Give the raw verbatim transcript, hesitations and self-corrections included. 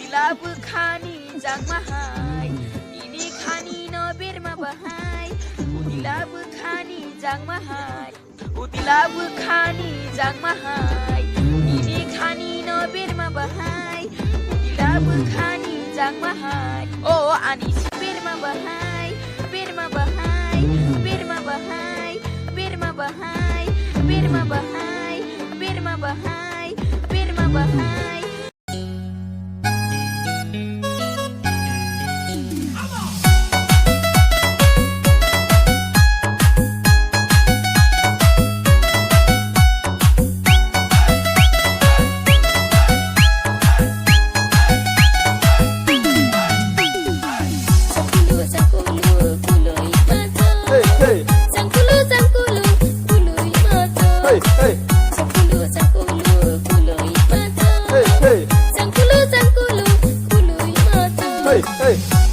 Utila bwkhani jangma hai, nini khani no berma bahai. Utila bwkhani jangma hai, utila bwkhani jangma hai, nini khani no berma bahai. Utila bwkhani jangma hai, o ani si berma bahai, berma bahai, berma bahai, berma bahai, berma bahai, berma bahai, berma bahai. Hey, hey. Hey, hey. Hey, hey.